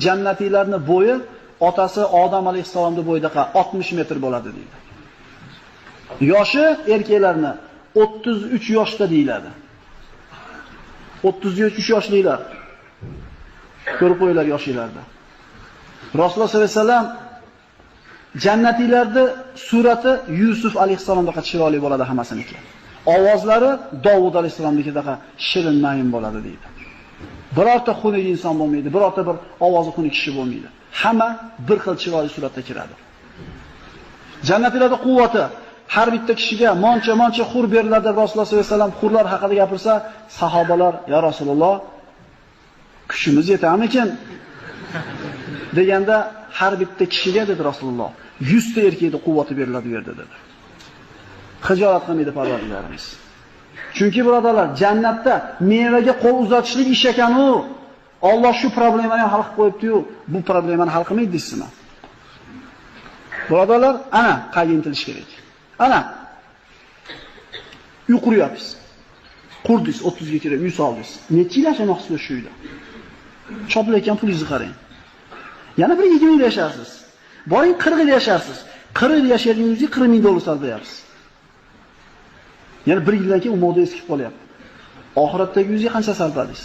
Jannatiylarning bo'yi otasi Odam alayhissalomning bo'yidaqa 60 metr bo'ladi deydi. Yoshi erkaklarni 33 yoshda deyiladi. 33 yoshlilar. Ko'rib qo'yinglar yoshlarda. Rasululloh sollallohu alayhi vasallam jannatiylarning surati Yusuf alayhissalomdaqa chiroyli bo'ladi hammasiniki. Ovozlari Dovud alayhissalomnikidaqa shirin mayin bo'ladi deydi. Birorta xunuk inson bo'lmaydi, birorta bir ovozi xunuk kishi bo'lmaydi. Hamma bir xil chiroyli suratda kiradi. Jannatiylarda quvvati har bitta kishiga moncha-moncha xur beriladi. Rasululloh sollallohu alayhi vasallam xurlar haqida gapirsa, sahobalar: "Ya Rasululloh, kuchimiz yetarmikin?" deganda har bitta kishiga dedi Rasululloh, 100 ta erkakning quvvati beriladi bu yerda dedi. Xijolat qilmaydi parvardigarimiz. Chunki birodarlar, jannatda mevaga qo'l uzatishlik ish ekan-u, Alloh shu problemani ham hal qilib qo'yibdi-yu, bu problemani hal qilmaydi deysizmi? Birodarlar, ana qayga intilish kerak. Ana uy quryapsiz. Qurdingiz, 30 ga kirib uy soldingiz. Necha yil yashamoqchisiz shu uyda? Choplayotgan pulingizni qarang. Yana bir 20 yil yasharsiz. Boring 40 yil yasharsiz. 40 yil yashaydigan uyingizga 40 ming dollar sarflayapsiz. Yana bir yildan keyin u moda eskib qolyapti. Oxiratdagi uyingizga qancha sarfladingiz?